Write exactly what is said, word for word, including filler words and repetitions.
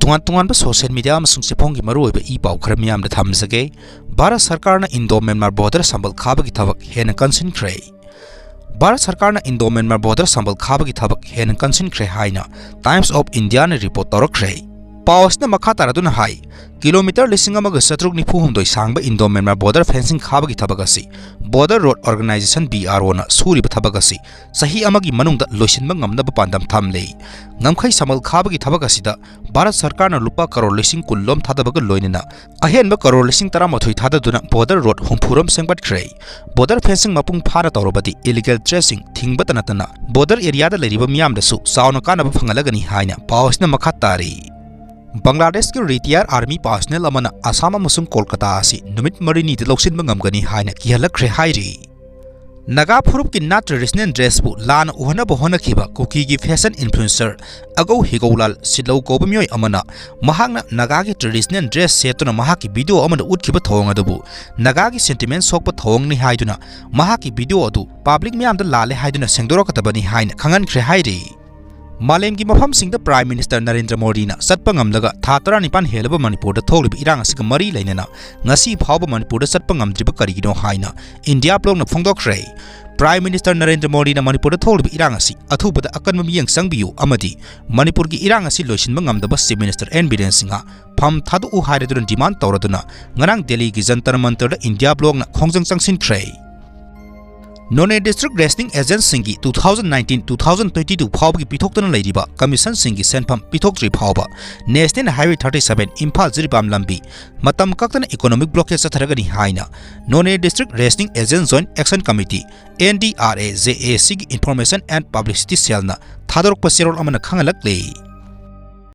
ꯇꯣꯉꯥꯟ ꯇꯣꯉꯥꯟꯕ social media ꯑꯃꯁꯨꯡ ꯆꯦꯐꯣꯡꯒꯤ ꯃꯔꯨꯑꯣꯏꯕ ꯏ ꯄꯥꯎ ꯈꯔ ꯃꯤꯌꯥꯝꯗ ꯊꯝꯖꯒꯦ꯫ ꯚꯥꯔꯠ ꯁꯔꯀꯥꯔꯅ ꯏꯟꯗꯣ ꯃ꯭ꯌꯥꯟꯃꯥꯔ border ꯁꯝꯕꯜ ꯈꯥꯕꯒꯤ ꯊꯕꯛ ꯍꯦꯟꯅ ꯀꯟꯁꯤꯟꯈ꯭ꯔꯦ꯫ ꯚꯥꯔꯠ ꯁꯔꯀꯥꯔꯅ ꯏꯟꯗꯣ ꯃ꯭ꯌꯥꯟꯃꯥꯔ border ꯁꯝꯕꯜ ꯈꯥꯕꯒꯤ ꯊꯕꯛ ꯍꯦꯟꯅ ꯀꯟꯁꯤꯟꯈ꯭ꯔꯦ ꯍꯥꯏꯅ Times of Indiaꯅ report ꯇꯧꯔꯛꯈ꯭ꯔꯦ꯫ ꯄꯥꯎ ꯑꯁꯤꯅ ꯃꯈꯥ ꯇꯥꯔꯗꯨꯅ ꯍꯥꯏ, ꯀꯤꯂꯣꯃꯤꯇꯔ ꯂꯤꯁꯤꯡ ꯑꯃꯒ ꯆꯥꯇ꯭ꯔꯨꯛ ꯅꯤꯐꯨ ꯍꯨꯝꯗꯣꯏ ꯁꯥꯡꯕ ꯏꯟꯗꯣ ꯃ꯭ꯌꯥꯟꯃꯥꯔ border fencing ꯈꯥꯕꯒꯤ ꯊꯕꯛ ꯑꯁꯤ Border Road Organisation, BROꯅ ꯁꯨꯔꯤꯕ ꯊꯕꯛ ꯑꯁꯤ ꯆꯍꯤ ꯑꯃꯒꯤ ꯃꯅꯨꯡꯗ ꯂꯣꯏꯁꯤꯟꯕ ꯉꯝꯅꯕ ꯄꯥꯟꯗꯝ ꯊꯝꯂꯤ꯫ ꯉꯝꯈꯩ ꯁꯝꯕꯜ ꯈꯥꯕꯒꯤ ꯊꯕꯛ ꯑꯁꯤꯗ ꯚꯥꯔꯠ ꯁꯔꯀꯥꯔꯅ ꯂꯨꯄꯥ ꯀꯔꯣꯔ ꯂꯤꯁꯤꯡ ꯀꯨꯟ ꯂꯣꯝ ꯊꯥꯗꯕꯒ ꯂꯣꯏꯅꯅ ꯑꯍꯦꯟꯕ ꯀꯔꯣꯔ ꯂꯤꯁꯤꯡ ꯇꯔꯥꯃꯥꯊꯣꯏ ꯊꯥꯗꯗꯨꯅ border road ꯍꯨꯝꯐꯨ ꯔꯣꯝ ꯁꯦꯝꯒꯠꯈ꯭ꯔꯦ꯫ Border fencing ꯃꯄꯨꯡ ꯐꯥꯅ ꯇꯧꯔꯕꯗꯤ illegal tradeꯁꯤꯡ ꯊꯤꯡꯕꯇ ꯅꯠꯇꯅ border areaꯗ ꯂꯩꯔꯤꯕ ꯃꯤꯌꯥꯝꯗꯁꯨ ꯆꯥꯎꯅ ꯀꯥꯟꯅꯕ ꯐꯪꯍꯜꯂꯒꯅꯤ ꯍꯥꯏꯅ ꯄꯥꯎ ꯑꯁꯤꯅ ꯃꯈꯥ ꯇꯥꯔꯤ꯫ ꯕꯪꯒ꯭ꯂꯥꯗꯦꯁꯀꯤ retired army personnel ꯑꯃꯅ ꯑꯁꯥꯝ ꯑꯃꯁꯨꯡ ꯀꯣꯜꯀꯇꯥ ꯑꯁꯤ ꯅꯨꯃꯤꯠ ꯃꯔꯤꯅꯤꯗ ꯂꯧꯁꯤꯟꯕ ꯉꯝꯒꯅꯤ ꯍꯥꯏꯅ ꯀꯤꯍꯜꯂꯛꯈ꯭ꯔꯦ ꯍꯥꯏꯔꯤ꯫ ꯅꯥꯒꯥ ꯐꯨꯔꯨꯞꯀꯤ ꯅꯥꯠ traditional dressꯄꯨ ꯂꯥꯟꯅ ꯎꯍꯟꯅꯕ ꯍꯣꯠꯅꯈꯤꯕ ꯀꯨꯀꯤꯒꯤ fashion influencer ꯑꯒꯧ ꯍꯤꯒꯧꯂꯥꯜ ꯁꯤꯠꯂꯧ ꯀꯧꯕ ꯃꯤꯑꯣꯏ ꯑꯃꯅ ꯃꯍꯥꯛꯅ ꯅꯥꯒꯥꯒꯤ traditional dress ꯁꯦꯠꯇꯨꯅ ꯃꯍꯥꯛꯀꯤ video ꯑꯃꯗ ꯎꯠꯈꯤꯕ ꯊꯧꯑꯣꯡ ꯑꯗꯨꯕꯨ ꯅꯥꯒꯥꯒꯤ sentiment ꯁꯣꯛꯄ ꯊꯧꯑꯣꯡꯅꯤ ꯍꯥꯏꯗꯨꯅ ꯃꯍꯥꯛꯀꯤ video ꯑꯗꯨ public ꯃꯤꯌꯥꯝꯗ ꯂꯥꯜꯂꯦ ꯍꯥꯏꯗꯨꯅ ꯁꯦꯡꯗꯣꯔꯛꯀꯗꯕꯅꯤ ꯍꯥꯏꯅ ꯈꯪꯍꯟꯈ꯭ꯔꯦ ꯍꯥꯏꯔꯤ꯫ ꯃꯥꯂꯦꯝꯒꯤ ꯃꯐꯝꯁꯤꯡꯗ Prime Minister ꯅꯔꯦꯟꯗ꯭ꯔ ꯃꯣꯗꯤꯅ ꯆꯠꯄ ꯉꯝꯂꯒ ꯊꯥ ꯇꯔꯥꯅꯤꯄꯥꯟ ꯍꯦꯜꯂꯕ ꯃꯅꯤꯄꯨꯔꯗ ꯊꯣꯛꯂꯤꯕ ꯏꯔꯥꯡ ꯑꯁꯤꯒ ꯃꯔꯤ ꯂꯩꯅꯅ ꯉꯁꯤ ꯐꯥꯎꯕ ꯃꯅꯤꯄꯨꯔꯗ ꯆꯠꯄ ꯉꯝꯗ꯭ꯔꯤꯕ ꯀꯔꯤꯒꯤꯅꯣ ꯍꯥꯏꯅ India Blogꯅ ꯐꯣꯡꯗꯣꯛꯈ꯭ꯔꯦ꯫ Prime Minister ꯅꯔꯦꯟꯗ꯭ꯔ ꯃꯣꯗꯤꯅ ꯃꯅꯤꯄꯨꯔꯗ ꯊꯣꯛꯂꯤꯕ ꯏꯔꯥꯡ ꯑꯁꯤ ꯑꯊꯨꯕꯗ ꯑꯀꯟꯕ ꯃꯤꯠꯌꯦꯡ ꯆꯪꯕꯤꯌꯨ ꯑꯃꯗꯤ ꯃꯅꯤꯄꯨꯔꯒꯤ ꯏꯔꯥꯡ ꯑꯁꯤ ꯂꯣꯏꯁꯤꯟꯕ ꯉꯝꯗꯕ Chief Minister N Biren Singh ꯐꯝ ꯊꯥꯗꯣꯛꯎ ꯍꯥꯏꯔꯗꯨꯅ demand ꯇꯧꯔꯗꯨꯅ ꯉꯔꯥꯡ ꯗꯦꯜꯂꯤꯒꯤ ꯖꯟꯇꯔ ꯃꯟꯇꯔꯗ India Blogꯅ ꯈꯣꯡꯖꯪ ꯆꯪꯁꯤꯟꯈ꯭ꯔꯦ꯫ Noney District Wrestling Agentꯁꯤꯡꯒꯤ two thousand nineteen, two thousand twenty-two ꯐꯥꯎꯕꯒꯤ ꯄꯤꯊꯣꯛꯇꯨꯅ ꯂꯩꯔꯤꯕ commissionꯁꯤꯡꯒꯤ ꯁꯦꯟꯐꯝ ꯄꯤꯊꯣꯛꯇ꯭ꯔꯤ ꯐꯥꯎꯕ National Highway thirty seven Imphal Jiribam ꯂꯝꯕꯤ ꯃꯇꯝ ꯀꯛꯇꯅ economic blockade ꯆꯠꯊꯔꯒꯅꯤ ꯍꯥꯏꯅ Noney District Wrestling Agent Joint Action Committee, NDRAJACꯒꯤ Information and Publicity Cellꯅ ꯊꯥꯗꯣꯔꯛꯄ ꯆꯦꯔꯣꯜ ꯑꯃꯅ ꯈꯪꯍꯜꯂꯛꯂꯤ꯫